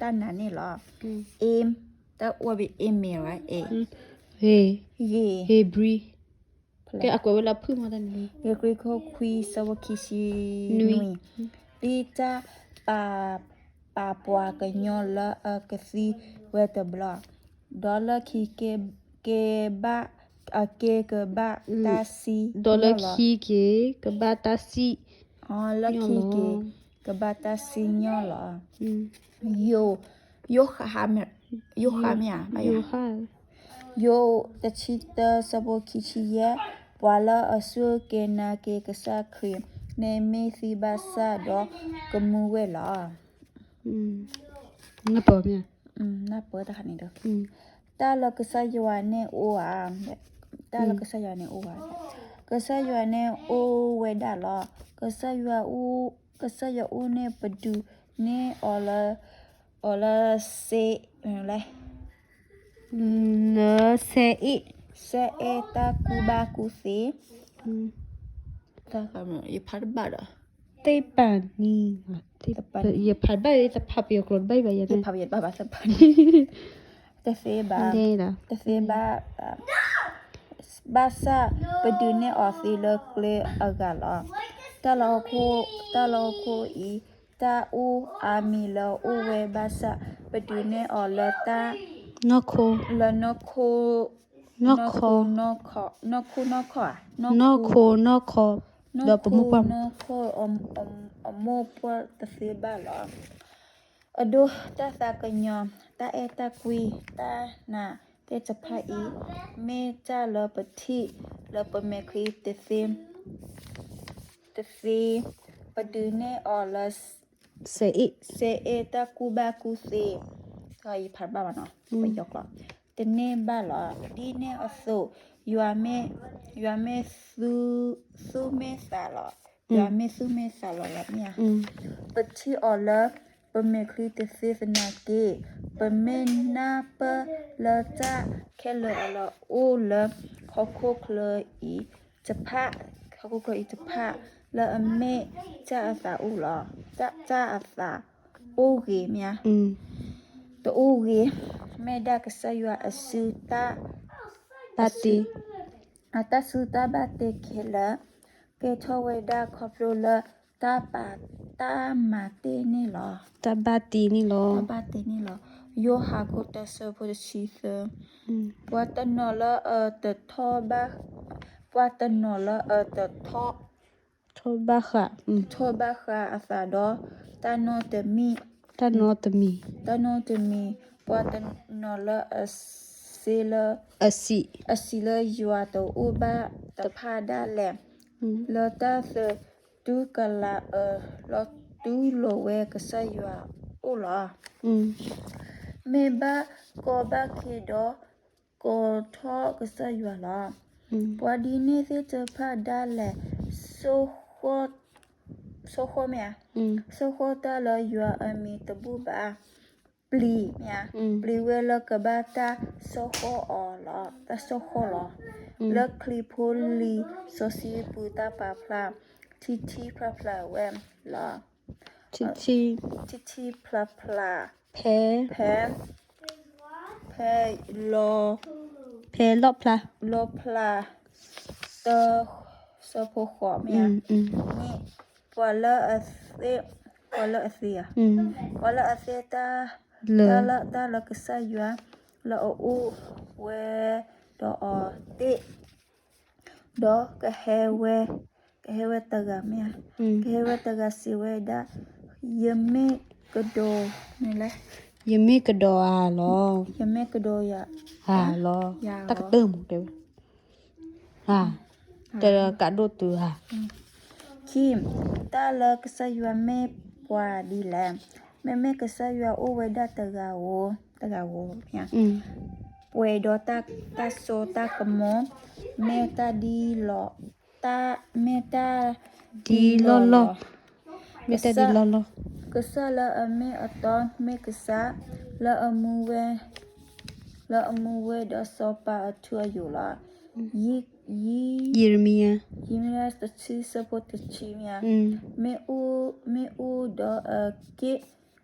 တၢ်နာ်န့ၣ်လီၤ. အ့, တၢ်အိၣ်ဘၣ်အ့မ့ၢ်ဝဲအ့, ဂ့ၤ, ဂ့ၤ, ဟ့းဘြံၤ, ကဲအကွဲးဝဲလၢဖုၣ်မီၢ်တၢ်န့ၣ်, ဂ့ၤကရံၣ်ခိၣ်ခွံ ဆၢဖိခံဆံနွံ, ဒ်တၢ်ပာ်ပှၤကညီလၢအကသံဝဲတဘျီ, ဒီးလၢခံက့ၤ က့ၤဘၣ်, အက့ၤကဘၣ်တၢ်စံၣ်ညီၣ်လီၤ. ဒီးလၢခံက့ၤကဘၣ်တၢ်စံၣ်, လၢခံက့ၤကဘၣ်တၢ်စံၣ်ညီၣ်လီၤ. ယိၤ, ယိၤဟၣ်, ယိၤဟၣ်မ့ၢ်ဧါ, ယိၤတဆံတၢ ဆၢဖိခံဆံယဲၢ်, ပှၤလၢအစူၢ်က့ၤနာ်က့ၤကစၢ်ခရံာ်န့ၣ်မ့ၢ်သံဘၣ်ဆၣ်ဒီးကမူဝဲလီၤ. နပၢၢ်မ့ၢ်, နပၢၢ်တခါန့ၣ်ဒီး, တၢ်လၢကစၢ်ယွၤန့ၣ်အိၣ်ဧါ, တၢ်လၢကစၢ်ယွၤန့ၣ်အိၣ်ဧါ, ကစၢ်ယွၤန့ၣ်အိၣ်ဝဲဒၣ်လီၤ. ကစၢ်ယွၤအိၣ်, ကစၢ်ယွၤအိၣ်န့ၣ်ပဒုးန့ၢ်အီၤလၢ, အီၤလၢစဲ, လဲ လၢစဲအ့ၣ်, စဲအ့ၣ်တၢ်ကူၣ်ဘၣ်ကူၣ်သ့, ယဖးတဘၣ်ဒီး, သ့ၣ်ပာ်နံၤ, ယဖးတဘၣ် ယတဖးပယီၤကျိာ်တဘၣ်ဘၣ်, ယဖးပယီၤတဘၣ်ဘၣ်, သ့ၣ်ပာ်နံၤ, တသ့ဘၣ်, တသ့ဘၣ်, ဘၣ်ဆၣ်ပဒုးန့ၢ်အီၤသ့လၢကျဲအဂၤလီၤ. တၢ်လၢဟီၣ်ခိၣ်, တၢ်လၢဟီၣ်ခိၣ်အံၤ, တၢ်အိၣ်အါမံၤလၢအအိၣ်ဝဲဘၣ်ဆၣ်, ပဒုးန့ၢ်အီၤလၢတၢ်, နီၢ်ခိ, လၢနီၢ်ခိ, နီၢ်ခိ, နီၢ်ခိ, နီၢ်ခိ, နီၢ်ခိ, နီၢ်ခိ, နီၢ်ခိ, နီၢ်ခိ, နီၢ်ခိ, အမိၢ်ပှၢ်တသ့ဘၣ်လီၤ. အဒိ တၢ်သးကညီၤ, တၢ်အဲၣ်တၢ်ကွံ, တၢ်နာ်သ့ၣ်တဖၣ်အံၤ, မ့ၢ်တၢ်လၢပထံၣ်လၢပမဲာ်ချံတသ့, တသ့, ပဒုးန့ၢ်အီၤလၢ စဲအ့ၣ်, စဲအ့ၣ်တၢ်ကူၣ်ဘၣ်ကူၣ်သ့, ယဖးဘၣ်ဘၣ်နီၤ, ပယီၤကျိာ်, တန့ၢ်ဘၣ်လီၤ. ဒ်န့ၣ်အသိး, ယွၤမ့ၢ်, ယွၤမ့ၢ်သူၣ်မ့ၢ်သးလီၤ. ယွၤမ့ၢ်သူၣ်မ့ၢ်သးလီၤလီၤမ့ၢ်ဧါ. ပထံၣ်အီၤလၢပမဲာ်ချံတသ့သနာ်က့, ပမ့ၢ်နၢ်ပၢၢ်လၢတၢ်ခဲလၢာ်အလီၢ် အိၣ်လၢဟီၣ်ခိၣ်ချၢအံၤတဖၣ်, ဟီၣ်ခိၣ်ချၢအံၤတဖၣ်, လၢအမ့ၢ်တၢ်အသးအိၣ်လီၤ. တၢ်အသးအိၣ်ဂ့ၤမ့ၢ်ဧါ. တအိၣ်ဂ့ၤ, မ့ၢ်ဒၣ်ကစၢ်ယွၤအစုတၢ်, ဘၣ်တ့, အတၢ်စုတၢ်ဘၣ်တ့ခဲလၢာ်, ကဲထီၣ်ဝဲဒၣ်ခီဖျိလၢ တၢ်ပာ်တၢ်မၤတ့ၢ်န့ၣ်လီၤ. တၢ်ဘၣ်တ့န့ၣ်လီၤ. တၢ်ဘၣ်တ့န့ၣ်လီၤ. ယိၤဟၣ်ခိၣ်တၢ ဆၢဖိတဆံသၢ, ပှၤတနီၤလၢအတထီၣ်ဘၣ်, ပှၤတနီၤလၢအတထီၣ်, ထီၣ်ဘၣ်ဃး, ထီၣ်ဘၣ်ဃးအသးဒီး တၢ်နီတမံၤ, တၢ်နီတမံၤ, တၢ်နီတမံၤ, ပှၤတနီၤလၢအစ့လၢ အစံး, အစံးလၢယွၤတအိၣ်ဘၣ်တဖၣ်ဒၣ်လဲာ်, လၢတၢ်သတူၢ်ကလာ်အၢ လီၤတူၢ်လိာ်ဝဲကစၢ်ယွၤအအိၣ်လီၤ. မ့ၢ်ဘၣ်ကီဘၣ်ခဲဒီး ကိးထီၣ်ကစၢ်ယွၤလီၤ. ပှၤဒ်န့ၣ်သ့ၣ်တဖၣ်ဒၣ်လဲာ် ဆိၣ်ဃီၣ်မ့ၢ်ဧါ, ဆိၣ်ဃီၣ်တၢ်လၢယွၤအမံၤတဘူၣ်ဘၣ်, ပျံၤမ့ၢ်ဧါ, ပျံၤဝဲလၢကဘၣ်တၢ်ဆိၣ်ဃီၣ်အီၤလီၤ, တၢ်ဆိၣ်ဃီၣ်လီၤ. လၢခရံာ်ဖိလံာ်စီဆှံပူၤတၢ်ပာ်ဖျါ ထံထံဖျါဖျါဝဲလီၤ. ထံထံဖျါဖျါ, ဖဲ, ဖဲ, ဖဲလီၤ, ဖဲလီၣ်ဖျါ, လီၣ်ဖျါ, တၢ, ဆၢဖိဃိးမ့ၢ်ဧါ, န့ၣ်, ပှၤလၢအသ့, ပှၤလၢအသ့ဧါ, ပှၤလၢအသ့တၢ်, တၢ်လၢကစၢ်ယွၤ လၢအအိၣ်ဝဲဒီးအီၤသ့ၣ် ဒီးကဟဲဝဲ, ကဟဲဝဲတဂၤမ့ၢ်ဧါ, ကဟဲဝဲတဂၤစံးဝဲဒၣ်, ယမ့ၢ်ကဒီး, မ့ၢ်လဲၣ်, ယမ့ၢ်ကဒီးဧါလီၤ, ယမ့ၢ်ကဒီးဧါလီၤ, တၢ်ကတၢၢ်မးတဲဝဲ, တကးဒိၣ်တုၤဧါ. ခံ, တၢ်လၢကစၢ်ယွၤမ့ၢ်ပှၤဒ်လဲၣ်. မ့မ့ၢ်ကစၢ်ယွၤအိၣ်ဝဲဒၣ်တဂၤဧိၤ, တဂၤဧိၤ, ပှဲၤဒီးတၢ်စိတၢ်ကမီၤ, မ့ၢ်တၢ်ဒ်လီၢ်, တၢ်မ့ၢ်တၢ်ဒ်လီၢ်လီၢ်, မ့ၢ်တၢ်ဒ်လီၢ်လီၢ်, ကစၢ်လၢအမ့ၢ်အတီမ့ၢ်ကစၢ်, လၢအမူဝဲ, လၢအမူဝဲဒီးစီၤပၤအထူအယိာ်လီၤ. ယံးရမံယၤ, ယံးရမံယၤတဆံ ဆၢဖိတဆံမ့ၢ်ဧါ, မ့ၣ်အူ, မ့ၣ်အူဒီးအက့ၢ်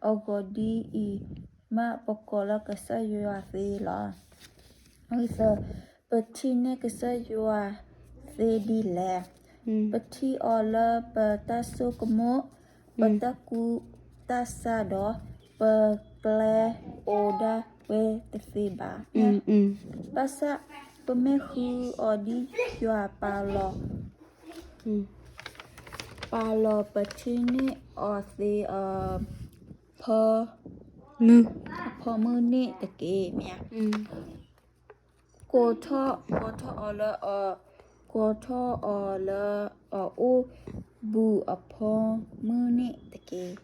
အဂီၢ်ဒ်အံၤ, မ့ၢ်ပကိးလၢကစၢ်ယွၤသ့လီၤ. အဝဲသၢ, ပထံၣ်န့ၢ်ကစၢ်ယွၤသ့ဒ်လဲၣ်. ပထံၣ်အီၤလၢပတၢ်ဆိကမိၣ်, ပတၢ်ကူၣ်တၢ်ဆးဒီး ပကျဲအိၣ်ဒၣ်ဝဲတသ့ဘၣ်. ဘၣ်ဆၣ်ပမ့ၢ်ဃုအီၤဒ်ယွၤပာ်လီၤ, ပာ်လီၤပထံၣ်န့ၢ်အီၤသ့အ ဖၢမုၢ်, ဖၢမုၢ်န့ၣ်တက့ၢ်. မ့ၢ်ဧါ. ကိးထီၣ်, ကိးထီၣ်အီၤလၢအ, ကိးထီၣ်အီၤလၢအအိၣ်ဘူးအဖၢမုၢ်န့ၣ်တက့ၢ်.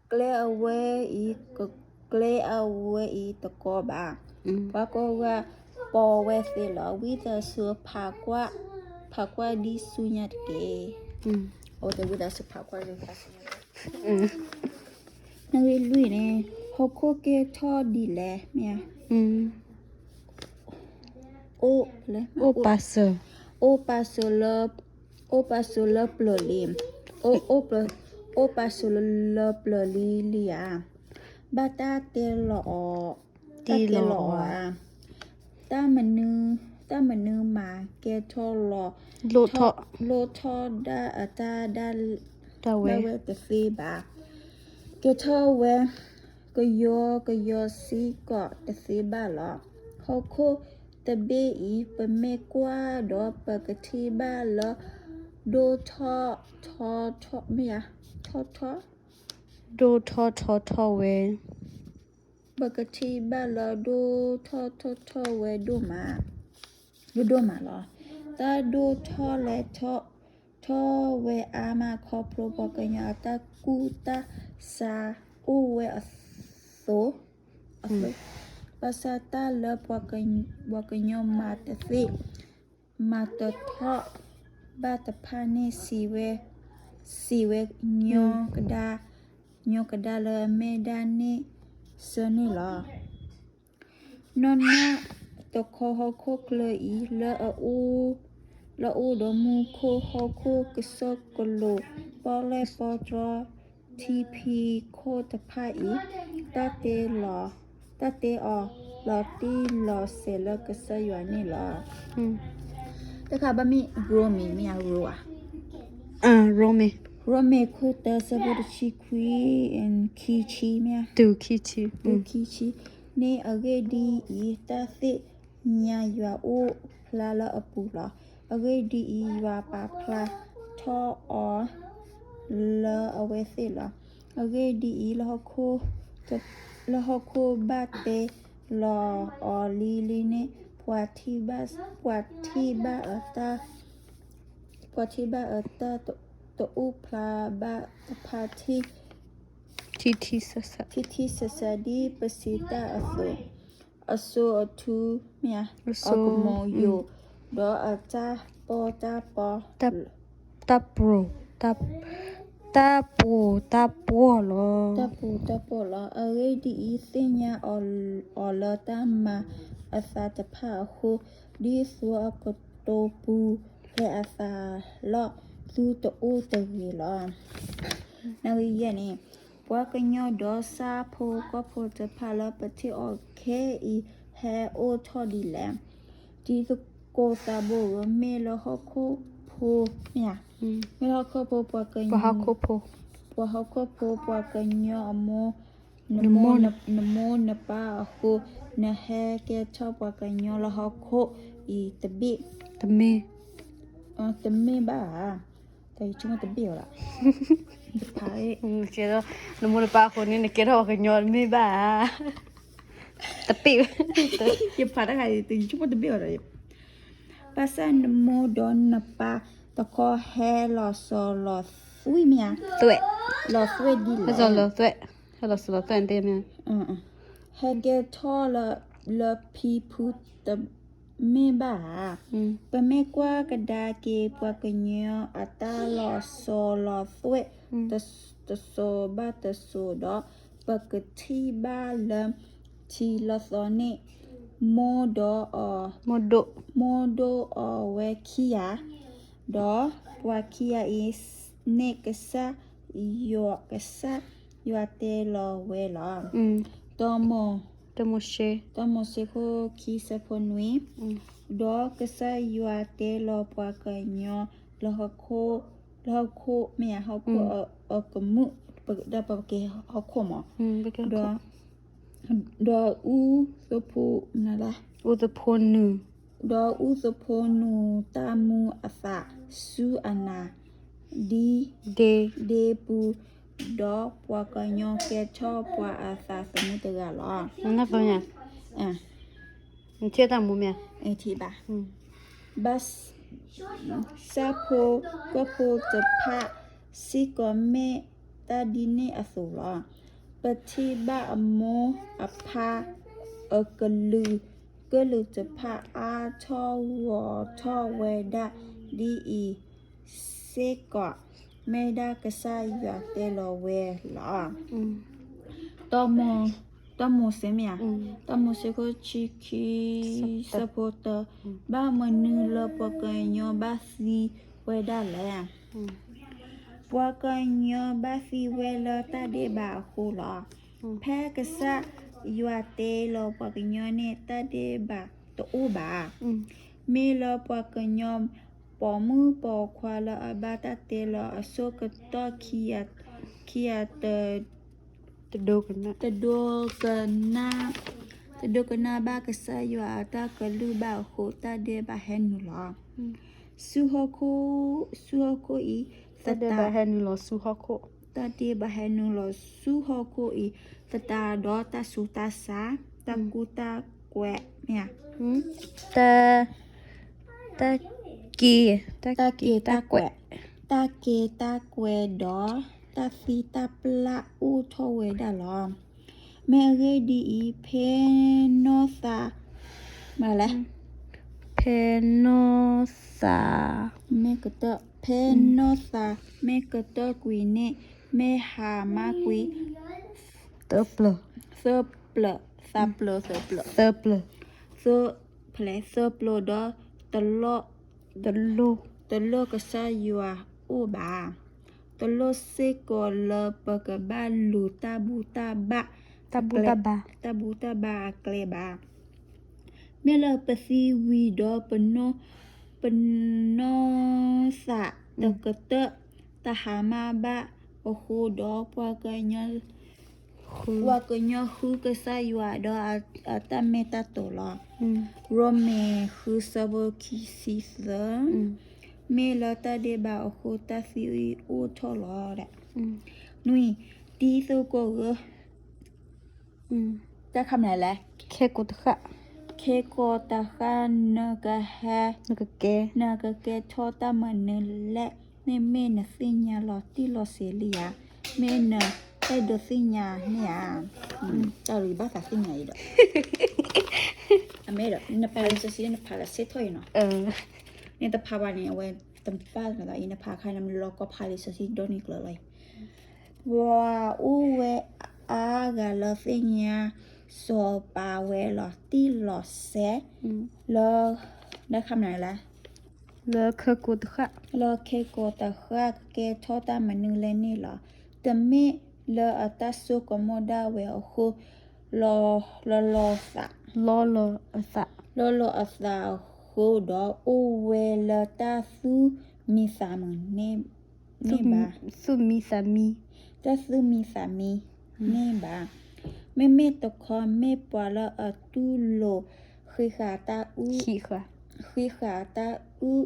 ကျဲအဝဲအံၤ, ကျဲအဝဲအံၤတကီဘၣ်. ပှၤကိးဂၤပိာ်ဝဲသ့လီၤ. ဝံသးစူၤဖးကွၢ်, ဖးကွၢ်ဒ်ဆူညါတက့ၢ်. အဝဲသ့ၣ်ဝံသးစူၤဖးကွၢ်ဒ်ဆူညါတက့ၢ်. နဂ့ၢ်လွံၢ်န့ၣ်, ဟီၣ်ခိၣ်ကဲထီၣ်ဒ်လဲၣ်. မ့ၢ်ဧါ. အိၣ်, အိၣ်ပာ်စၢၤ, အိၣ်ပာ်စၢၤလၢ, အိၣ်ပာ်စၢၤလၢပျၢၤလံ, အိၣ်ပာ်စၢၤလၢပျၢၤလံလံဧါ. ဘၣ်တၢ်တဲလီၤအီၤ, တၢ်တဲလီၤအီၤဧါ. တၢ်မနုၤ, တၢ်မနုၤမးကဲထီၣ်လီၤ, လိၣ်ထီၣ်ဒၣ်အတၢ်ဒၣ်ဝဲတသ့ဘၣ်. ကဲထီၣ်ဝဲကယီကယီစ့ၢ်ကီးတသ့ဘၣ်လီၤ. ဟီၣ်ခိၣ်တဘ့ၣ်အံၤ ပမ့ၢ်ကွၢ်ဒီး ပကထံၣ်ဘၣ်လၢ ဒိၣ်ထီၣ်ထီထီၣ်, မ့ၢ်ဧါ, ထီထီၣ်, ဒိၣ်ထီၣ်ထီထီၣ်ဝဲ ပကထံၣ်ဘၣ်လၢဒိၣ်ထီၣ်ထီထီၣ်ဝဲဒိၣ်မး, ဒိၣ်ဒိၣ်မးလီၤ. တၢ်ဒိၣ်ထီၣ်လဲၢ်ထီၣ်ထီၣ်ဝဲအါမး ခီဖျိပှၤကညီအတၢ်ကူၣ်တၢ်ဆးအိၣ်ဝဲအသိး, အသိး, ဘၣ်ဆၣ်တၢ်လၢပှၤကညီမၤတသ့ မၤတထီၣ်ဘၣ်တဖၣ်န့ၣ် စံးဝဲ, စံးဝဲညီကဒါ, ညီကဒါလၢအမဲာ်ဒၣ်န့ၣ်စၢန့ၣ်လီၤ. နီၢ်နီၢ်တခီဟီၣ်ခိၣ်ချၢအံၤ လၢအအိၣ်, လၢအအိၣ်ဒီးမူခိၣ်ဟီၣ်ခိၣ်ကစၢၢ်ကလိၤ ပီၣ်လဲၣ်ပီၣ်တြီ ထံဖံးခိၣ်တဖၣ်အံၤ, တၢ်တဲလီၤ, တၢ်တဲအီၤလီၤတံၢ်လီၤဆဲးလၢကစၢ်ယွၤန့ၣ်လီၤ. တခါဘၣ်မ့ၢ်ရိမ့ၤ မ့ၢ်ဧါ, ရိမ့ၤ, ရိမ့ၤခိၣ်တၢ ဆၢဖိတဆံခွံ, ခံဆံ မ့ၢ်ဧါ, တုၤခံဆံ, တုၤခံဆံ, န့ၣ်အဂ့ၢ်ဒ်အံၤ, တၢ်သ့ၣ်ညါယွၤအိၣ်ဖျါလၢအပူၤလီၤ. အဂ့ၢ်ဒ်အံၤ, ယွၤပာ်ဖျါထီၣ်အီၤလၢအဝဲသ့ၣ်လီၤ. အဂ့ၢ်ဒ်အံၤ, လၢဟီၣ်ခိၣ်ဘၣ်တဲလီၤအီၤလံၤလံၤန့ၣ်, ပှၤထံၣ်ဘၣ်, ပှၤထံၣ်ဘၣ်အတၢ် ပှၤထံၣ်ဘၣ်အတၢ်တအိၣ်ဖျါဘၣ်တဖၣ် ထံထံဆးဆး ထံထံဆးဆး ဒ်ပစံးတၢ်အသိး, အစိအထူ, မ့ၢ်ဧါ, အစိအကမီၤယိာ်, ဒီးအတၢ်ပီၢ်တၢ်ပီၢ်, တၢ်ပီၢ်, တၢ်ပီၢ်တၢ်ပီၢ်လီၤ. တၢ်ပီၢ်တၢ်ပီၢ်လီၤ. အဂ့ၢ်ဒ်အံၤ, သ့ၣ်ညါအီၤလၢတၢ်မၤအသးတဖၣ်အဃိ, ဒ်သိးအကတိၤပူၤဖျဲးအသး လီၤ, သုတအိၣ်တဂ့ၤလီၤ. နဝံယဲၢ်န့ၣ်, ပှၤကညီဒီးဆၣ်ဖိကီၢ်ဖိတဖၣ်လၢပထံၣ်အီၤခဲအံၤ ဟဲအိၣ်ထီၣ်ဒ်လဲၣ်. တံၤသကိးသးဘိဧၢ, မ့ၢ်လၢဟီၣ်ခိၣ်ဖိ, မ့ၢ်ဧါ, မ့ၢ်လၢဟီၣ်ခိၣ်ဖိ, ပှၤဟီၣ်ခိၣ်ဖိ, ပှၤကညီအမိၢ်, နမိၢ်နပၢ်အဃိ, နဟဲကဲထီၣ်ပှၤကညီလၢဟီၣ်ခိၣ်အံၤတဘ့ၣ်, တမ့ၢ်, တမ့ၢ်ဘၣ်ဧါ. တၢ်ယဆိကမိၣ်တဘ့ၣ်ဧါ, နမိၢ်နပၢ်အဃိန့ၣ် နကဲထီၣ်ပှၤကညီတမ့ၢ်ဘၣ်ဧါ. တဘ့ၣ်, ယဖးတခါအံၤ တၢ်ယဆိကမိၣ်တဘ့ၣ်ဧါဒီး, ဘၣ်ဆၣ်နမိၢ်ဒီးနပၢ်တခီဟဲလီၤစီၤလီၤသွဲၣ် မ့ၢ်ဧါ, သွဲၣ်, လီၤသွဲၣ်ဒ်လဲၣ်, ဟဲလီၤစီၤလီၤသွဲၣ်, ဟဲလီၤစီၤလီၤသွဲၣ်တဲမ့ၢ် ဟဲကဲထီၣ်လၢဖံဖုတမ့ၢ်ဘၣ်ဧါ. ပမ့ၢ်ကွၢ်ကဒါက့ၤပှၤကညီအတၢ်လီၤစီၤလီၤသွဲၣ် တစိၤဘၣ်တစိၤဒီး, ပကထံၣ်ဘၣ်လၢထံလီၤသီန့ၣ်, မိၢ်ဒီးအီၤ, မိၢ်ဒိၣ်အီၤဝဲခံဂၤ, ဒီးပှၤခံဂၤအံၤန့ၣ် ကစၢ်ယွၤ, ကစၢ် ယွၤတဲလီၤဝဲလီၤ. တၢ်မိၤရှ့, တၢ်မိၤရှ့ခိၣ်ခံဆၢဖိနွံ, ဒီးကစၢ်ယွၤတဲလီၤပှၤကညီ လၢဟီၣ်ခိၣ်, လၢဟီၣ်ခိၣ်မ့ၢ်ဧါ, ဟီၣ်ခိၣ်အကမူၣ်, ဒီးပကဲဟီၣ်ခိၣ်မး, ဒီး ဒီးအူသဖိ, အူသဖိနုာ်, ဒီးအူသဖိနုာ်တၢ်မူအသးဆူအနါဒ်, ဒ့, ဒ့ပူၤ, ဒီးပှၤကညီကဲထီၣ်ပှၤအသးသမူတဂၤလီၤ. နထံၣ်တၢ်မူမ့ၢ်ဧါ. ဘၣ် ဆၣ်ဖိကီၢ်ဖိတဖၣ်စ့ၢ်ကီးမ့ၢ်တၢ်ဒ်န့ၣ်အသိးလီၤ. ပထံၣ်ဘၣ်အမိၢ်အပၢ်အကလုာ်ကလုာ်တဖၣ် အါထီၣ်ဂီၤထီၣ်ဝဲဒၣ်ဒ်အံၤစ့ၢ်ကီး, မ့ၢ်ဒၣ်ကစၢ်ယွၤတဲလီၤဝဲလီၤ. တၢ်မိၤရှ့မ့ၢ်ဧါ, တၢ်မိၤရှ့ခိၣ်ဆံခံဆၢဖိတၢ, ဘၣ်မနုၤလၢပှၤကညီဘၣ်သံဝဲဒၣ်လဲၣ်. ပှၤကညီဘၣ်သံဝဲလၢတၢ်ဒဲးဘးအဃိလီၤ. ဖဲကစၢ်ယွၤတဲလီၤပှၤကညီန့ၣ် တၢ်ဒဲးဘးတအိၣ်ဘၣ်. မ့ၢ်လၢပှၤကညီပိာ်မုၣ်ပိာ်ခွါလၢအဘၣ်တၢ်တဲလီၤအဆိကတီၢ်ခံဂၤ တဒိကနၣ်, တဒိကနၣ်ဘၣ်ကစၢ်ယွၤအတၢ်ကလုၢ်ဘၣ်အဃိ တၢ်ဒဲးဘးဟဲနုာ်လီၤ. ဆူဟီၣ်ခိၣ်, ဆူဟီၣ်ခိၣ်အံၤ, တၢ်ဒဲးဘးဟဲနုာ်လီၤဆူဟီၣ်ခိၣ်, တၢ်ဒဲးဘးဟဲနုာ်လီၤဆူဟီၣ်ခိၣ်အံၤ သတးဒီးတၢ်ဆူးတၢ်ဆါ, တၢ်ကူတၢ်ကွဲး, မ့ၢ်ဧါ, တၢ် တၢ်က့ၤ, တၢ်က့ၤတၢ်ကွဲး, တၢ်က့ၤတၢ်ကွဲးဒီး တၢ်သံတၢ်ပျၢ်အိၣ်ထီၣ်ဝဲဒၣ်လီၤ. မ့ၢ်အဂ့ၢ်ဒ်အံၤ, ဖဲနီၢ်သး, မ့ၢ်လဲၣ်, ဖဲနီၢ်သး, မ့ၢ်ကတၢၢ်, ဖဲနီၢ်သးမ့ၢ်ကတၢၢ်ကွံာ်န့ၣ် မ့ၢ်ဟါမၢ်ကွံာ် သၢပျၢၤ, သၢပျၢၤ, သးပျၢၤ, သၢပျၢၤ, သၢ, ဖဲလဲၣ်, သၢပျၢၤဒီး တလိၣ်, တလိၣ်ကစၢ်ယွၤအိၣ်ဘၣ်. တလိၣ်စ့ၢ်ကီးလၢပကဘၣ်လူၤတၢ်ဘူၣ်တၢ်ဘါ, တၢ်ဘူၣ်တၢ်ဘါ, တၢ်ဘူၣ်တၢ်ဘါအကျဲဘၣ်. မ့ၢ်လၢပသံဝံၤဒီး ပနီၢ်, ပနီၢ်သးတကတၢၢ် တဟါမၢ်ဘၣ်အဃိဒီး ပှၤကညီ ပှၤကညီဃုကစၢ်ယွၤဒီးအတၢ်မ့ၢ်တၢ်တီလီၤ. ရိမ့ၤဃုဆၢဖိခံဆံသၢ, မ့ၢ်လၢတၢ်ဒဲးဘးအဃိ တၢ်သံအိၣ်ထီၣ်လီၤ. နွံ, တံၤသကိးဧၢ, တၢ်ခါမနုၤလဲၣ်, ခဲကိာ်တဃၣ်, ခဲကိာ်တဃၣ် နကဟဲ, နကကဲ, နကကဲထီၣ်တၢ်မနုၤလဲၣ်န့ၣ် မ့ၢ်နသ့ၣ်ညါလီၤတံၢ်လီၤဆဲးလံဧါ, မ့ၢ်နအဲၣ်ဒိးသ့ၣ်ညါန့ၣ်ဧါ. တၢ်လၢဘၣ်သးသ့ၣ်ညါအံၤဒီး အမ့ၢ်ဒီး နဖးလံာ်စီဆှံ နဖးလၢဆၢထီၣ်အံၤနီၤ, နတဖးဘၣ်န့ၣ် အဝဲတဘၣ်လီၤအံၤ, နဖးခါန့ၣ် နလီၤကီဖးလံာ်စီဆှံဒီနံၤကျၢၤလီၤအံၤ. ပှၤအိၣ်ဝဲအါဂၤလၢသ့ၣ်ညါ စီၤပၤဝဲလီၤတံၢ်လီၤဆဲး လၢ တၢ်ခါမနုၤလဲၣ်, လၢခဲကိာ်တဃၣ်, လၢခဲကိာ်တဃၣ်ကကဲထီၣ်တၢ်မနုၤလဲၣ်န့ၣ်လီၤ. တမ့ၢ်လၢအတၢ်စိကမီၤဒၣ်ဝဲအဃိ လီၤ, လီၤသး, လီၤလီၤအသး, လီၤလီၤအသးအဃိဒီး အိၣ်ဝဲလၢတၢ်သူၣ်မံသးမုာ်န့ၣ် န့ၣ်ဘၣ်, သူၣ်မံသးမံ, တၢ်သူၣ်မံသးမံန့ၣ်ဘၣ်. မ့မ့ၢ်တခီ မ့ၢ်ပှၤလၢအတူၢ်လိာ် ဃံးဃာ်တၢ်အု, ဃံးဃာ်တၢ်အုၣ်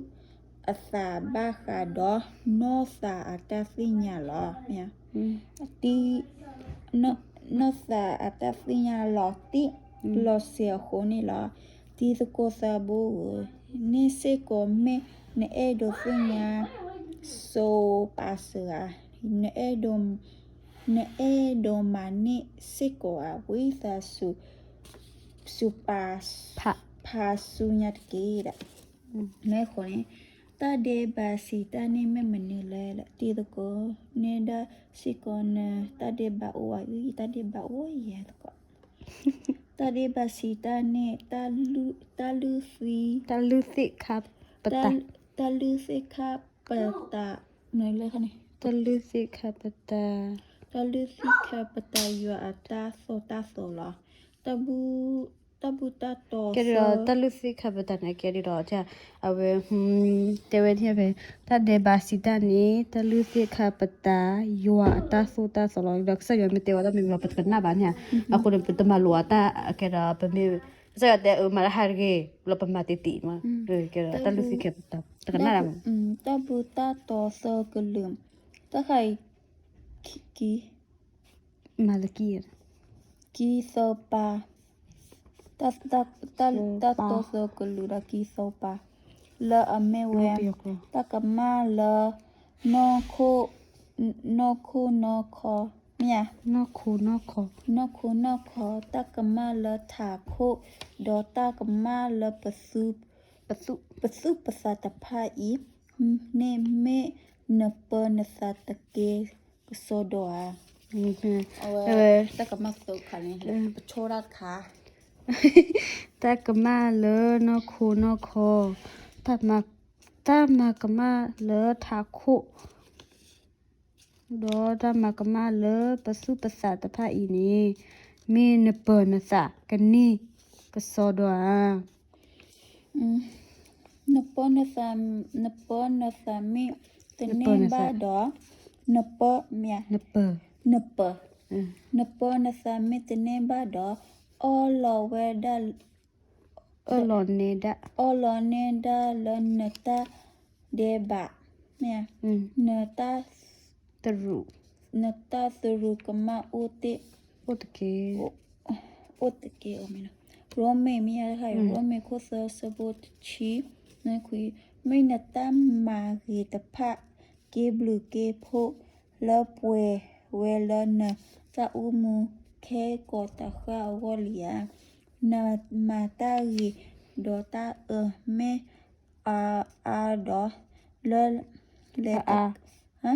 အသးဘၣ်ဃးဒီး နီၢ်သးအတၢ်သ့ၣ်ညါလီၤ. နီၢ်သးအတၢ်သ့ၣ်ညါလီၤတံၢ် လီၤဆဲးအဃိန့ၣ်လီၤ. တံၤသကိးသးဘိဧၢ, န့ၣ်စ့ၢ်ကီးမ့ၢ်နအဲၣ်ဒိးသ့ၣ်ညါ စီၤပၤစှၤ, နအဲၣ်ဒိး, နအဲၣ်ဒိးမၤန့ၢ်စ့ၢ်ကီးဧါ, ဝံသးစူၤ စူၤပာ်ဖးဆူညါတက့ၢ်ဒီး. မ့ၢ်ဃိန့ၣ် တၢ်ဒဲးဘးစံးတၢ်န့ၣ်မ့ၢ်မနုၤလဲၣ်, တံၤသကိးန့ၣ်ဒၣ်စ့ၢ်ကီး နတၢ်ဒဲးဘးအိၣ်ဧါ, ယတၢ်ဒဲးဘးအိၣ်ယဲသကိး. တၢ်ဒဲးဘးစံးတၢ်န့ၣ် တၢ်လုၢ်သံ, တၢ်လုၢ်သ့ၣ်ခါပတာ်, တၢ်လုၢ်သ့ၣ်ခါပတာ်, မနုၤလဲၣ်န့ၣ်, တၢ်လုၢ်သ့ၣ်ခါပတာ် တၢ်လုၢ်သ့ၣ်ခၢပတၢ်ယွၤအတၢ်သိၣ်တၢ်သီလီၤ. တၢ်ဘူၣ်တၢ်တီၢ်ကဲဒီး သၢ တၢ်လုၢ်သ့ၣ်ခၢပတၢ်န့ၣ်ကဲဒ်ဒီး အဝဲ တဲဝဲဒ်ဖဲ တၢ်ဒဲးဘးစံးတၢ်န့ၣ် တၢ်လုၢ်သ့ၣ်ခၢပတၢ် ယွၤအတၢ်သိၣ်တၢ်သီလီၤ. ဒီးကစၢ်ယွၤမ့ၢ်တဲဝဲတၢ်မ့ၢ်မ့ၢ်လီၤ ပတကနၣ်ဘၣ်န့ၣ်ဧါ. အဃိန့ၣ် ပတမၤလိာ်အတၢ်ကဲဒီး ပမ့ၢ် ကစၢ်ယွၤတဲအမၤတၢ်ဟးတဂ့ၤ လီၤပမၤတံၢ်တံၢ်မး ကဲဒီး တၢ်လုၢ်သ့ၣ်ခၢပတၢ် တကနၣ်ဒၣ်မး တၢ်ဘူၣ်တၢ်တီၢ်သၢကလုာ်, တၢ်ဃးအံၤ ကံ မၤလကံ ကံသၢပၢ်, တၢ် တၢ် တၢ်တီၢ်သၢကလုာ်ဒီးကံသၢပၢ်, လၢအမ့ၢ်ဝဲ တၢ်ကမၣ်လၢ နီၢ်ခိၣ် နီၢ်ခိၣ်နီၢ်ခီ မ့ၢ်ဧါ, နီၢ်ခိၣ်နီၢ်ခီ, နီၢ်ခိၣ်နီၢ်ခီ, တၢ်ကမၣ်လၢထးခိၣ်, ဒီးတၢ်ကမၣ်လၢ ပသူၣ်ပသးတဖၣ်အံၤန့ၣ် မ့ၢ်နပၢၤနသးတက့ၢ်ကစီဒီဧါ. အဝဲ တၢ်ကမၣ်သၢခါန့ၣ် ပဆိၣ်တၢ်တခါ, တၢ်ကမၣ်လၢနီၢ်ခိၣ်နီၢ်ခီ, တၢ်မၤကမၣ်လၢထးခိၣ် ဒီးတၢ်မၤကမၣ်လၢပသူၣ်ပသးတဖၣ်အံၤန့ၣ် မ့ၢ်နပၢၤနသးကန့ၢ်ကစီဒီဧါ. နပၢၤနသး, နပၢၤနသးမ့ၢ်တန့ၢ်ဘၣ်ဒီး, နပၢၤ, မ့ၢ်ဧါ, နပၢၤ, နပၢၤနသးမ့ၢ်တန့ၢ်ဘၣ်ဒီး, အီၣ်လီၤဝဲဒၣ် အၢၣ်လီၤနဲဒၣ်, အီၣ်လီၤနဲဒၣ်လၢနတၢ်ဒဲးဘး, မ့ၢ်ဧါ, နတၢ် သရူး, နတၢ်သရူးကမၣ်အိၣ်တ့ၢ်, အိၣ်တက့ၢ်, အိၣ်တက့ၢ်. ရိမ့ၤ မ့ၢ်ဧါ, ရိမ့ၤခိၣ်သၢဆၢဖိတဆံ, ခွံ, မ့ၢ်နတၢ်မၤဂ့ၤတဖၣ် က့ၤဘျုးက့ၤဖှိၣ်လၢပှဲၤဝဲလၢနတၢ်အိၣ်မူ ခဲကိာ်တဃၣ်အဂီၢ်လံဧါ. နမၤတၢ်ဂ့ၤဒီးတၢ်အၢ မ့ၢ်အါအါဒီး လၢလဲၤတ မ့ၢ်အါအါ,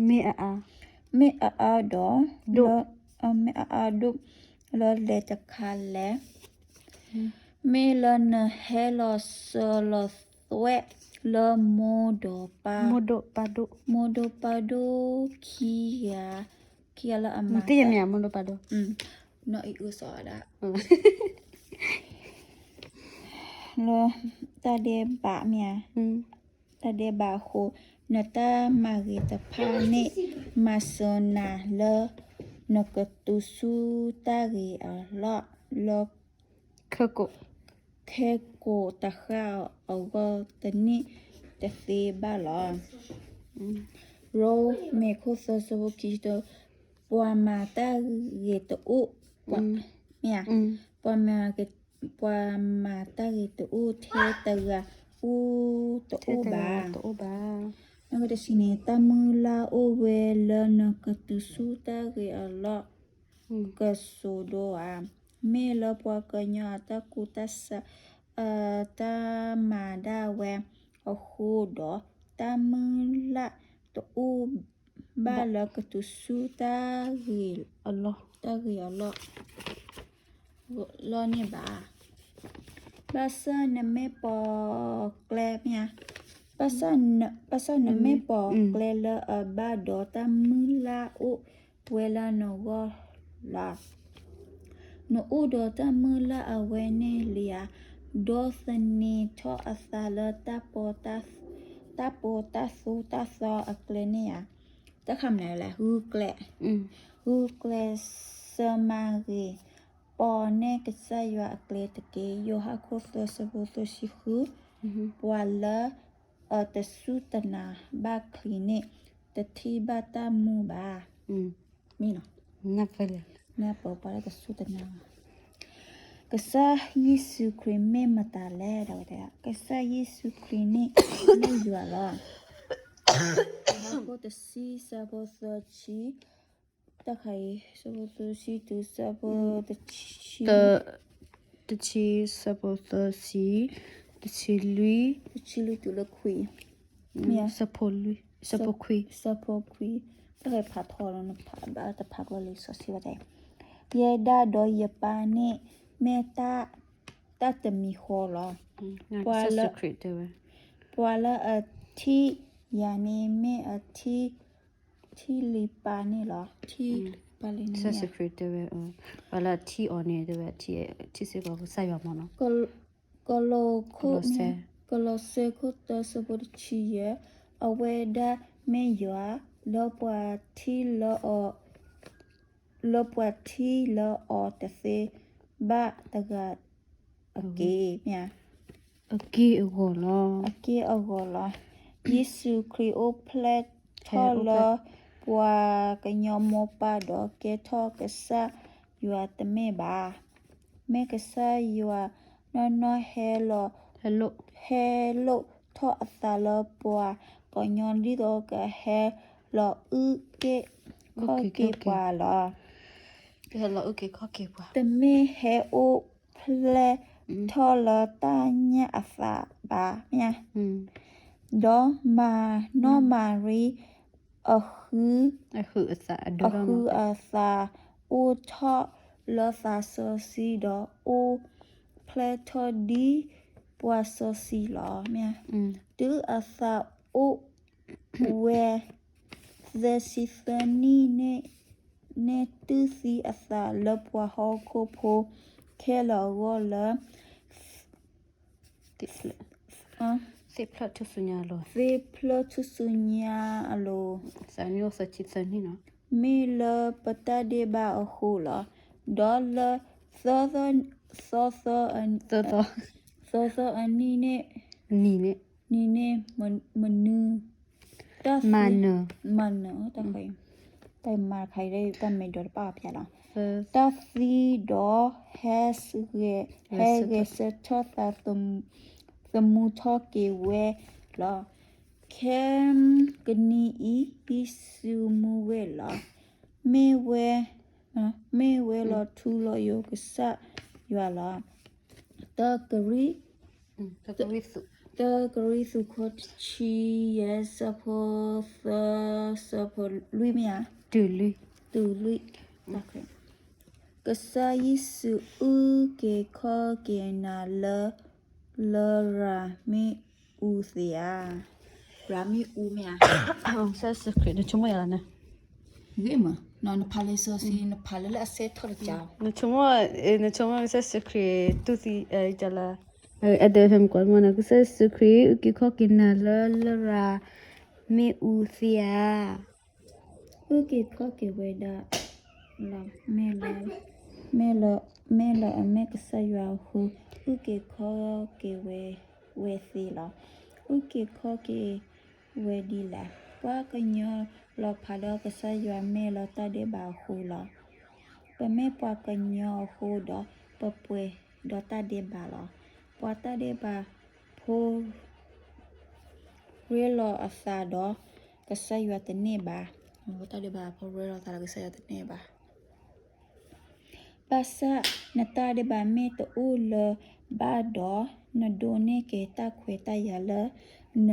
မ့ၢ်အါအါဒီး ဒိၣ်, မ့ၢ်အါအါဒိၣ် လၢလဲၤတခါလဲၣ်. မ့ၢ်လၢနဟဲလီၤစၢၤလီၤသွဲၣ်လၢမိၢ်ဒီးပၢ်, မိၢ်ဒိၣ်ပၢ်ဒိၣ်, မိၢ်ဒိၣ်ပၢ်ဒိၣ်ခံဂၤ, ခံဂၤလၢအမၤတၢ်, မ့ၢ်မိၢ်ဒိၣ်ပၢ်ဒိၣ်, နီၢ်အံၤအုစီၤဒၣ် လၢတၢ်ဒဲးဘးမ့ၢ်ဧါ, တၢ်ဒဲးဘးအဃိ, နတၢ်မၤဂ့ၤတဖၣ်န့ၣ် မၤစၢၤနၤလၢ နကတုၤဆူတၢ်ဂ့ၤအလီၢ်လၢ ခဲကိာ်တဃၣ်အဂီၢ်တန့ၢ်တသ့ဘၣ်လီၤ. ရိမ့ၤခိၣ်သၢဆၢဖိခံဆံတၢ, ပှၤမၤတၢ်ဂ့ၤတအိၣ်, မ့ၢ်ဧါ, ပှၤမၤ ပှၤမၤတၢ်ဂ့ၤတအိၣ်ထဲတဂၤအိၣ်, တအိၣ်ဘၣ်, တအိၣ်ဘၣ်. နကတဆံန့ၣ် တၢ်မုၢ်လၢ်အိၣ်ဝဲလၢနကတုၤဆူတၢ်ဂ့ၤအလီၢ် ကစီဒီဧါ. မ့ၢ်လၢပှၤကညီအတၢ်ကူၣ်တၢ်ဆး တၢ်မၤဒၣ်ဝဲအဃိဒီး, တၢ်မုၢ်လၢ်တအိၣ်ဘၣ်လၢကတုၤဆူတၢ်ဂ့ၤအလီၢ်, တၢ်ဂ့ၤအလီၢ် လီၢ်န့ၣ်ဘၣ်. ဘၣ်ဆၣ်နမ့ၢ်ပိာ်ကျဲမ့ၢ်ဧါ, ဘၣ်ဆၣ်နမ့ၢ်ပိာ်ကျဲလၢအဘၣ်ဒီး တၢ်မုၢ်လၢ်အိၣ်ဝဲလၢနဂီၢ်လီၤ. နအိၣ်ဒီးတၢ်မုၢ်လၢ်အဝဲန့ၣ်လံဧါ, ဒီးသန့ၤထီၣ်အသးလၢ တၢ်ပီးတၢ်သိတၢ်သီအကျဲန့ၣ်ဧါ. တၢ်ခါမနုၤလဲၣ်, ဂုာ်ကျဲ, ဂုာ်ကျဲဆၢမၤဂ့ၤ, ပိာ်န့ၢ်ကစၢ်ယွၤအကျဲတက့ၢ်. ယိၤဟၣ်ခိၣ်သၢဆၢဖိသၢဆံဃု, ပှၤလၢအတစူၢ်တနာ်ဘၣ်ခရံာ်န့ၣ် တထံၣ်ဘၣ်တၢ်မုၢ်ဘၣ်. မ့ၢ်နီၤ, နၢ်ပၢၢ်ပှၤလၢတစူၢ်တနာ်ဘၣ် ကစၢ်ယ့ၣ်ၡူးခရံာ်မ့ၢ်မတၤလဲၣ်. ဒီးဝဲတဲဒၣ် ကစၢ်ယ့ၣ်ၡူးခရံာ်န့ၣ်မ့ၢ်ယွၤလီၤ. ယိၤဟၣ်ခိၣ်တဆံဆၢဖိသၢဆံ, တၢ်ခါအံၤ ဆၢဖိသၢဆံတုၤဆၢဖိတဆံ, တဆံဆၢဖိသၢဆံ, တဆံလွံၢ်, တဆံလွံၢ်တုၤလၢခွံ, မ့ၢ် ဆၢဖိခွံ, ဆၢဖိခွံ, တၢ်ခါဖးထီလီၤ နဖးဘၣ်တဖးကျီလံာ်စီဆှံဝဲတၢ်အံၤ, ယဲဒၣ်ဒီးယပၢ်န့ၣ် မ့ၢ်တၢ်တမံၤဃီလီၤ. ပှၤလၢ ပှၤလၢအထံၣ်ယၤန့ၣ် မ့ၢ်အထံၣ် ထံၣ်လံပၢ်န့ၣ်လီၤ. ထံၣ်လံပၢ်လံန့ၣ် ကစၢ်ယ့ၣ်ၡူးခရံာ်တဲဝဲ, ပှၤလၢအထံၣ်အီၤန့ၣ် တဲဝဲ, ထံၣ်စ့ၢ်ကီးကစၢ်ယွၤမ့ၢ်နီၤ. ကလီးခိၣ်, ကလီးစဲခိၣ်တၢ ဆၢဖိတဆံယဲၢ်, အဝဲဒၣ်မ့ၢ်ယွၤ, လၢပှၤထံၣ်လၢအီၤ, လၢပှၤထံၣ်လၢအီၤတသ့ဘၣ်တဂၤအက့ၢ်, မ့ၢ်ဧါ. အက့ၢ်အဂီၤလီၤ. အက့ၢ်အဂီၤလီၤ. ယ့ၣ်ၡူးခရံာ်အိၣ်ဖျဲၣ်ထီၣ်လၢပှၤကညီမိၢ်ပၢ်ဒီးကဲထီၣ်ကစၢ်ယွၤတမ့ၢ်ဘၣ်. မ့ၢ်ကစၢ်ယွၤနီၢ်နီၢ်ဟဲလီၤ, ဟဲလိာ်ထီၣ်အသးလၢပှၤကညီဒ်သိးကဟဲလီၤအုၣ်က့ၤခီၣ်က့ၤပှၤလီၤ. တမ့ၢ်ဟဲအိၣ်ဖျဲၣ်ထီၣ်လၢတၢ်ညၣ်အသးဘၣ်, မ့ၢ်ဧါ. ဒီးမၤနီၢ်မၤရံ အဃု, အဃုအသး, အဃုအသးအိၣ်ထီၣ်လၢသးစီဆှံဒီး အိၣ်ဖျဲၣ်ထီၣ်ဒ်ပှၤစီဆှံလီၤ, မ့ၢ်ဧါ. တုၤအသးအိၣ်ဝဲသၢဆံသၢနံၣ်န့ၣ်, န့ၣ်တူၢ်သံအသးလၢပှၤဟီၣ်ခိၣ်ဖိခဲလၢာ်အဂီၢ်လၢ သ့ၣ်ဖျၢၣ်ထူၣ်စုညါအလိၤ, သ့ၣ်ဖျၢၣ်ထူၣ်စုညါအလိၤ, သးနံၣ်အိၣ်သၢဆံသၢနံၣ်နီၤ, မ့ၢ်လၢပတၢ်ဒဲးဘးအဃိလီၤ. ဒီးလၢ သီသီ, သီသီအနံၣ်န့ၣ်, နံၤန့ၣ်, နံၤန့ၣ်, မနုၤ, တၢ်သံ, မၤနၢၤ, တၢ်မၤခါအံၤ တၢ်မ့ၢ်ဒိးတပၣ်အီၤဖျါလီၤ. တၢ်သံဒီး ဟဲဂဲၤဆၢထၢၣ်သးသမူထီၣ်က့ၤဝဲလီၤ. ခဲကနံၣ်အံၤ ယ့ၣ်ၡူးမူဝဲလီၤ. မ့ၢ်ဝဲ, မ့ၢ်ဝဲလီၤထူလီၤယိာ်ကစၢ်ယွၤလီၤ. တၢ, တၢကရံၣ်သူး ခိၣ်တဆံယဲၢ် ဆၢဖိသၢ, ဆၢဖိလွံၢ် မ့ၢ်ဧါ, တုၤလွံၢ်, တုၤလွံၢ်, ကစၢ်ယ့ၣ်ၡူးအုၣ်က့ၤခီၣ်က့ၤနၤလၢ လၢရၤမ့ၣ်အူသ့ဧါ. ရၤမ့ၣ်အူမ့ၢ်ဧါ. ကစၢ်ယ့ၣ်ၡူးခရံာ် နဆိကမိၣ်ယၤလီၤန့ၣ်, ဂ့ၤမး, နဖးလံာ်စီဆှံ နဖးလၢလၢအဆဲထီၣ်တကါ, နဆိကမိၣ်, နဆိကမိၣ်ကစၢ်ယ့ၣ်ၡူးခရံာ်တူၢ်သံ, လၢ Adam and Eve မ့ၢ်နီၤ, ကစၢ်ယ့ၣ်ၡူးခရံာ် အုၣ်က့ၤခီၣ်က့ၤနၤလၢ လၢရၤမ့ၣ်အူသ့ဧါ. အုၣ်က့ၤခီၣ်က့ၤဝဲဒၣ်လီၤ. မ့ၢ်လၢ, မ့ၢ်လၢအမ့ၢ်ကစၢ်ယွၤအဃိ, အုၣ်က့ၤခီၣ်က့ၤဝဲ, ဝဲသ့လီၤ. အုၣ်က့ၤခီၣ်က့ၤဝဲဒ်လဲၣ်. ပှၤကညီလီၤဖးဒီးကစၢ်ယွၤမ့ၢ်လၢတၢ်ဒဲးဘးအဃိလီၤ. ပမ့ၢ်ပှၤကညီအဃိဒီး ပပှဲၤဒီးတၢ်ဒဲးဘးလီၤ. ပှၤတၢ်ဒဲးဘးဖိ ရ့လိာ်အသးဒီးကစၢ်ယွၤတန့ၢ်ဘၣ်. တၢ်ဒဲးဘးဖိရ့လိာ်သးဒီးကစၢ်ယွၤတန့ၢ်ဘၣ်. ဘၣ်ဆၣ်နတၢ်ဒဲးဘးမ့ၢ်တအိၣ်လၢၤဘၣ်ဒီး, နဒိးန့ၢ်က့ၤတၢ်ခွဲးတၢ်ယာ်လၢ န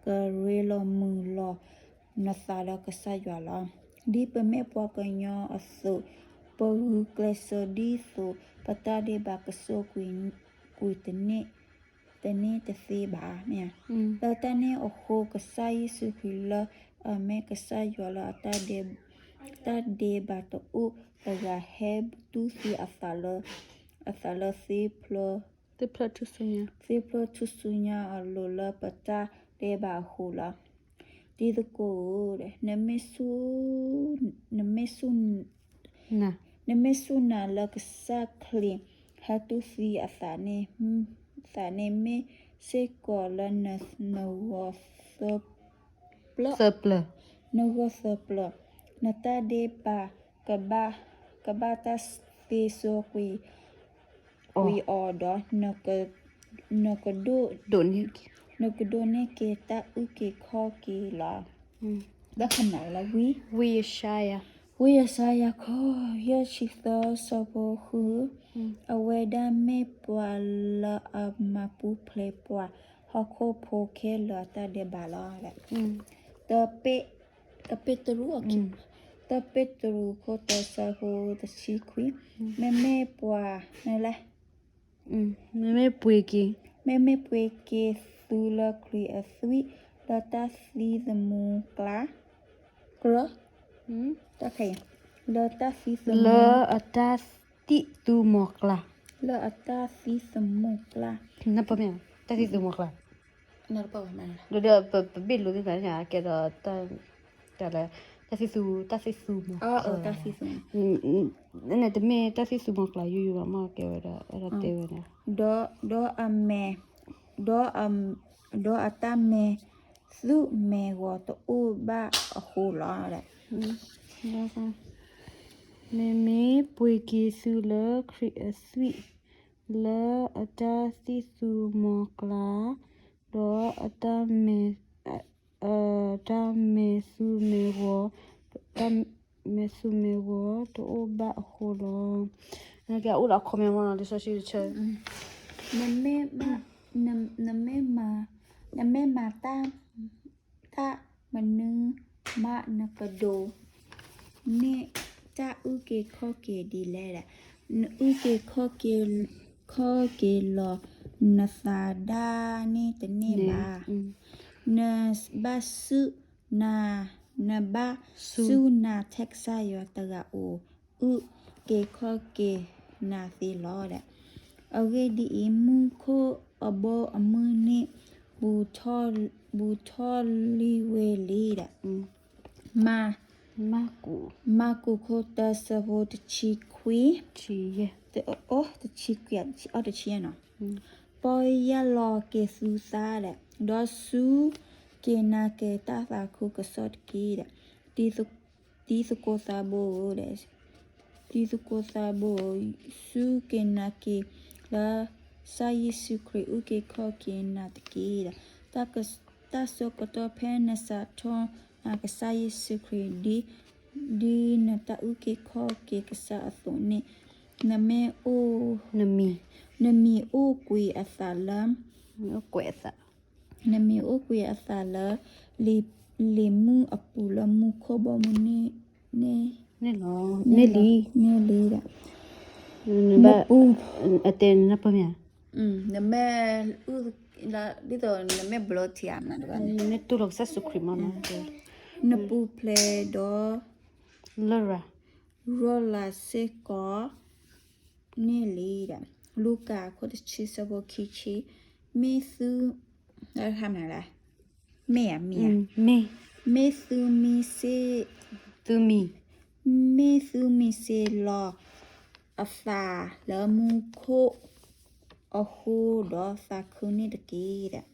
ကရ့လိာ်မုာ်လိာ်နသးဒီးကစၢ်ယွၤလီၤ. ဒ်ပမ့ၢ်ပှၤကညီအသိး, ပဂုာ်ကျဲးစၢးဒ်သိး ပတၢ်ဒဲးဘးကစူးကွံာ်, ကွံာ်တန့ၢ်, တန့ၢ်တသ့ဘၣ်. မ့ၢ်ဧါ. လၢတၢ်န့ၣ်အဃိ ကစၢ်ယ့ၣ်ၡူးခရံာ်လၢအမ့ၢ်ကစၢ်ယွၤလၢအတၢ်ဒဲးဘးတအိၣ်တဂၤ ဟဲတူၢ်သံအသးလၢ အသးလၢသ့ၣ်ဖျၢၣ်, သ့ၣ်ဖျၢၣ်ထူၣ်စုညါ, သ့ၣ်ဖျၢၣ်ထူၣ်စုညါအလိၤလၢပတၢ်ဒဲးဘးအဃိလီၤ. တံၤသကိးဧၢ, နမ့ၢ်စူၢ်, နမ့ၢ်စူၢ်နာ်လၢကစၢ်ခရံာ်ဟဲတူၢ်သံအသးန့ၣ်, သးန့ၣ် မ့ၢ်စ့ၢ်ကီးလၢနဂီၢ်သၢပျၢၣ်, နဂီၢ်သၢပျၢၣ်, နတၢ်ဒဲးဘး ကဘၣ်, ကဘၣ်တၢ်သ့စီကွံာ် ကွံာ်အီၤဒီး, နကဒိး, နကဒိးန့ၢ်က့ၤတၢ်အုၣ်က့ၤခီၣ်က့ၤလီၤ. လၢခံန့ၣ်လၢဝံ, ဝံယၡါယၤ, ဝံယၡါယၤခိၣ်ယဲၢ်ဆံသၢ ဆၢဖိဃု, အဝဲဒၣ်မ့ၢ်ပှၤလၢအမၤပူၤဖျဲးပှၤဟီၣ်ခိၣ်ဖိခဲလၢာ်အတၢ်ဒဲးဘးလီၤ. တၢ်ပ့း, တၢ်ပ့းတရူး, တၢ်ပ့းတရူးခိၣ်တၢ ဆၢဖိတဆံခွံ, မ့မ့ၢ်ပှၤ, မ့မ့ၢ်ပှ့ၤက့ၤ, မ့မ့ၢ်ပှ့ၤက့ၤသုလၢခရံာ်အသွံၣ် လၢတၢ်သံသမူအကျါ, လၢတၢ်သံ, လၢအတၢ်သံသမူ, လၢအတၢ်သံသမူကျါ, လၢအတၢ်သံသမူကျါ, တၢ်သံသမူကျါ, ဒီးပဘ့ၣ်လိသ့ၣ်တဖၣ်န့ၣ် ကဲဒီး တၢ်သံသူ, တၢ်သံသူမီၤ, တၢ်သံသူ, တမ့ၢ်တၢ်သံသူမီၤကျါ ယိယိဘၣ်မ့ၢ်ကဲဝဲဒၣ် အဲၣ်ဒိးတဲဝဲဒၣ်, ဒီး, ဒီးအမဲာ်, ဒီးအ, ဒီးအတၢ်မဲာ်သူမဲာ်ဂီၤတအိၣ်ဘၣ်အဃိလီၤ. မ့မ့ၢ်ပှ့ၤက့ၤသုလၢခရံာ်အသွံၣ်, လၢအတၢ်သံသူမီၤကျါ, ဒီးအတၢ်မဲာ်, တၢ်မဲာ်သူမဲာ်ဂီၤ, တၢ်မဲာ်သူမဲာ်ဂီၤတအိၣ်ဘၣ်အဃိလီၤ. နကအိၣ်ဒီးအခီပညီမ့ၢ်နီၤ လံာ်စီဆှံတဆၢ, နမ့ၢ်မၤ, နမ့ၢ်မၤတၢ်, တၢ်မနုၤမး နကဒိးန့ၢ်တၢ်အုၣ်က့ၤခီၣ်က့ၤဒ်လဲၣ်ဒီး, နအုၣ်က့ၤခီၣ်က့ၤ, ခီၣ်က့ၤလီၤ နသးဒၣ်န့ၣ်တန့ၢ်ဘၣ်. နဘၣ်စူၢ်နၤ, နဘၣ်စူၢ်နၤထဲကစၢ်ယွၤတဂၤဧိၤ, အုၣ်က့ၤခီၣ်က့ၤနၤသ့လီၤဒီး, အဂ့ၢ်ဒ်အံၤ, မူခိၣ်အဘီအမုၢ်န့ၣ် ဘူးထီၣ်လံဝဲလံဒီး, မၤ, မၢ်ကူးခိၣ်တၢ ဆၢဖိတဆံခွံ, တဆံခွံ, တဆံအီၣ်တဆံနီၤ, ပီၢ်ယၢ်လီၤက့ၤသုသးဒီး, ဒီးစူၢ်က့ၤနာ်က့ၤတၢ်သးခုကစီၣ်တက့ၢ်ဒီး, တံၤသကိးသးဘိဧၢ, တံၤသကိးသးဘိဧၢ, စူၢ်က့ၤနာ်က့ၤလၢ ကစၢ်ယ့ၣ်ၡူးခရံာ်အုၣ်က့ၤခီၣ်က့ၤနၤတက့ၢ်ဒီး, တၢ်ဆၢကတီၢ်ဖဲနစးထီၣ်နကစၢ်ယ့ၣ်ၡူးခရံာ် ဒ်နတၢ်အုၣ်က့ၤခီၣ်က့ၤကစၢ်အသိးန့ၣ်, နမ့ၢ်အိၣ်, နမံၤအိၣ်ကွံာ်အသးလၢ နမံၤအိၣ်ကွံာ်အသးလၢ လံာ်မုၢ်အပူၤလၢမူခိၣ်ဘီမုၢ်န့ၣ်, န့ၣ်လီၤ, န့ၣ်လံ, န့ၣ်လံဒီး, နဘၣ်, အတဲနနၢ်ပၢၢ်မ့ၢ်ဧါ, နမ့ၢ်, ဒ်သိးနမ့ၢ်ဘျီထံဧါ, နမ့ၢ်တူၢ်လိာ်ကစၢ်ယ့ၣ်ၡူးခရံာ်မ့ၢ်နီၤ, နပူၤဖျဲးဒီး လရာ်, လရာ်စ့ၢ်ကီး န့ၣ်လံဒီး, လူၤကၣ်အခိၣ်တဆံ ဆၢဖိခံဆံ, မ့ၢ်သု, မ့ၢ်ဧါ, မ့ၢ်, မ့ၢ်သုမံၤစ့ၢ်, သုမံၤ, မ့ၢ်သုမံၤစ့ၢ်လီၤအသးလၢမူခိၣ်အဃိဒီးသးခုန့ၣ်တက့ၢ်ဒီး,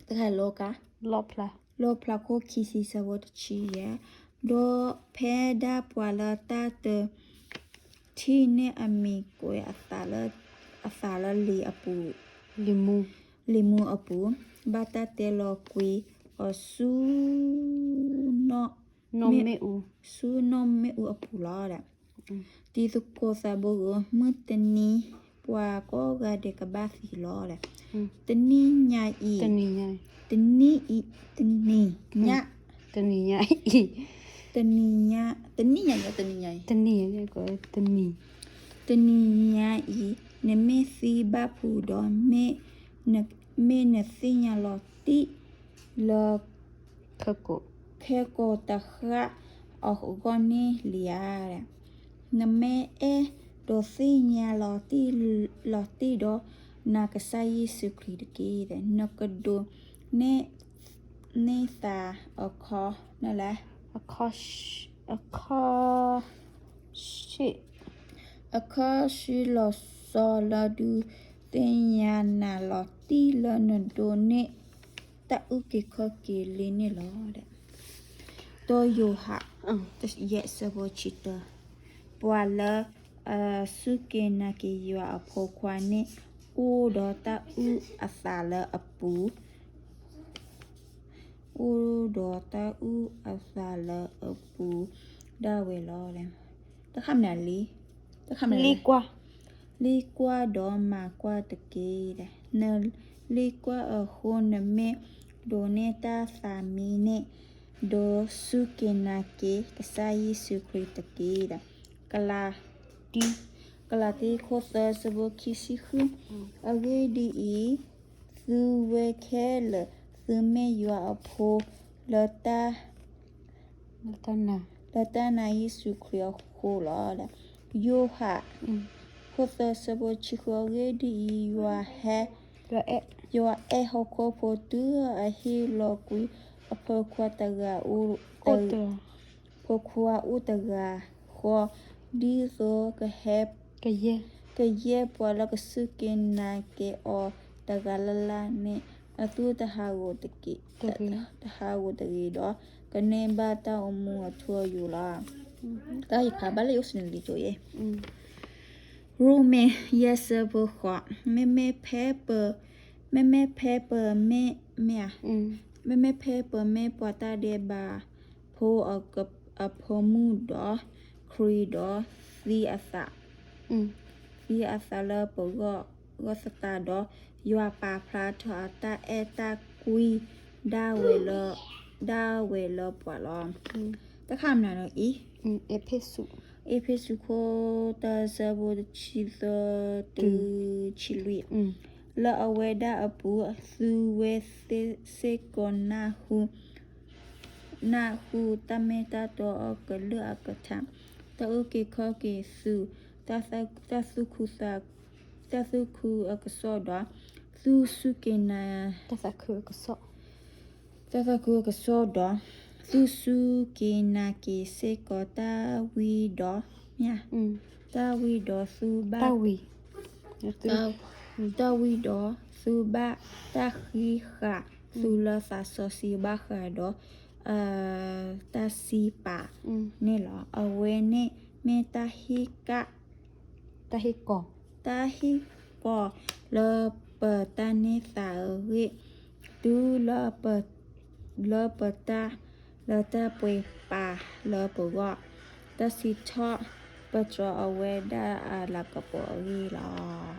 တခါလီၤကါ, လီၣ်ဖျါ, လီၣ်ဖျါခိၣ်ခံဆံ ဆၢဖိတဆံယဲၢ်, ဒီးဖဲဒၣ်ပှၤလၢတၢ်တ ထံၣ်န့ၢ်အမံၤကွဲးအသးလၢ, အသးလၢလံာ်အပူၤ, လံာ်မူ, လံာ်မူအပူၤ, ဘၣ်တၢ်တဲလီၤကွံာ်အီၤဆူ နီၣ်မ့ၣ်အူ, ဆူနီၣ်မ့ၣ်အူအပူၤလီၤဒီး, တံၤသကိးသးဘိဧၢ, မုၢ်တနံၤပှၤကိးဂၤဒဲးကဘၣ်သံလီၤဒီး, တနံၤညါအံၤ, တနံၤညါ, တနံၤညါ, တနံၤညါ, တနံၤညါအံၤ, တနံၤညါအံၤ, တနံၤညါအံၤ, နမ့ၢ်သံဘၣ်ဖုးဒီး, မ့ၢ်နသ့ၣ်ညါလီၤတံၢ်လၢ ခဲကိာ်တဃၣ်အဂီၢ်န့ၣ်လံဧါ. နမ့ၢ်အဲၣ်ဒိးသ့ၣ်ညါလီၤတံၢ်, လီၤတံၢ်ဒီးနကစၢ်ယ့ၣ်ၡူးခရံာ်တက့ၢ်. နကဒိးန့ၢ်, န့ၢ်သးအခီ, အခီ, အခီဆှံလီၤစီလၢဒုးသ့ၣ်ညါနၤလီၤတံၢ်လၢ နဒိးန့ၢ်တၢ်အုၣ်က့ၤခီၣ်က့ၤလံန့ၣ်လီၤ. ဒီးယိၤဟၣ် ယဲၢ် ဆၢဖိတဆံတၢ, ပှၤလၢအစူၢ်က့ၤနာ်က့ၤယွၤအဖိခွါန့ၣ် အိၣ်ဒီးတၢ်အုၣ်အသးလၢအပူၤ, အိၣ်ဒီးတၢ်အုၣ်အသးလၢအပူၤဒၣ်ဝဲလီၤ. တခါမနုၤလံ, တခါမနုၤလံ, လံကွၢ်, လံကွၢ်ဒီးမၤကွၢ်တက့ၢ်. နလံကွၢ်အဃိ နမ့ၢ်ဒိးန့ၢ်တၢ်သးမံန့ၣ်, ဒီးစူၢ်က့ၤနာ်က့ၤကစၢ်ယ့ၣ်ၡူးခရံာ်တက့ၢ်. ကလၤတံ, ကလၤတံ ခိၣ်သၢ ဆၢဖိခံဆံဃု, အဂ့ၢ်ဒ်အံၤ, သုဝဲခဲလၢာ် သုမ့ၢ်ယွၤအဖိလၢတၢ် လၢတၢ်နာ်ယ့ၣ်ၡူးခရံာ်အဃိလီၤ. ယိၤဟၣ် ခိၣ်သၢဆၢဖိဆံဃု, အဂ့ၢ်ဒ်အံၤ, ယွၤဟဲ, ယွၤအဲၣ်ဟီၣ်ခိၣ်ဖိတုၤအဟ့ၣ်လီၤကွံာ်အဖိခွါတဂၤ, ဖိခွါအိၣ်တဂၤဃီ, ဒ်သိးကဟဲ ကယဲၢ်ပှၤလၢကစူၢ်က့ၤနာ်က့ၤအီၤတဂၤလၢ်လၢ်န့ၣ် အသူၣ်တဟးဂီၤတက့ၢ်, တဟးဂီၤတဂ့ၤဒီး ကန့ၢ်ဘၣ်တၢ်အိၣ်မူအထူအယိာ်လီၤ. တၢ်ယဖးဘၣ်လၢယအိၣ်စနံးလံကၠိအံၤ, ရိမ့ၤ ယဲၢ်ဆၢဖိဃိး, မ့မ့ၢ်ဖဲပ မ့မ့ၢ်ဖဲပမ့ၢ် မ့ၢ်ဧါ, မ့မ့ၢ်ဖဲပမ့ၢ်ပှၤတၢ်ဒဲးဘးဖိအဖိမုၣ်ဒီး ခရံာ်ဒီးသံအသး, သံအသးလၢပဂီၢ်သတးဒီး ယွၤပာ်ဖျါထီၣ်အတၢ်အဲၣ်တၢ်ကွံဒၣ်ဝဲလၢ ဒၣ်ဝဲလၢပှၤလီၤ. တၢ်ခါမနုၤဒီးအံၤ, အ့းဖ့းစူး အ့းဖ့းစူး ခိၣ်တၢ ဆၢဖိတဆံသၢတုၤဆံလွံၢ်, လၢအဝဲဒၣ်အပူၤ သုဝဲသ့ၣ်စ့ၢ်ကီး နၢ်ဟူတၢ်မ့ၢ်တၢ်တီအကလုၢ်အကထါ, တၢ်အုၣ်က့ၤခီၣ်က့ၤသု, တၢ်သူၣ်ခုသး တၢ်သူၣ်ခုအကစီၣ်ဒီး သုစူၢ်က့ၤနာ် တၢ်သးခုအကစီၣ်ဒီး သုစူၢ်က့ၤနာ်က့ၤစ့ၢ်ကီး တၢ်ဝံၤဒီး မ့ၢ် တၢ်ဝံၤဒီးသုဘၣ် တၢ်ဝံၤဒီးသုဘၣ်တၢ်ဃံဃာ်သုလၢသးစီဆှံဘၣ်ဃးဒီး တၢ်စံးပာ်န့ၣ်လီၤ. အဝဲန့ၣ်မ့ၢ်တၢ်ဟ့ၣ်က တၢ်ဟ့ၣ်ကီၤ တၢ်ဟ့ၣ်ကီၤလၢပတၢ်န့ၢ်သါအဂ့ၢ်, တုၤလၢပတၢ် လၢတၢ်ပှ့ၤပာ်လၢပဂီၢ်, တၢ်စံးထီၣ်ပတြၢၤအဝဲဒၣ်အလၤကပီၤအဂ့ၢ်လီၤ.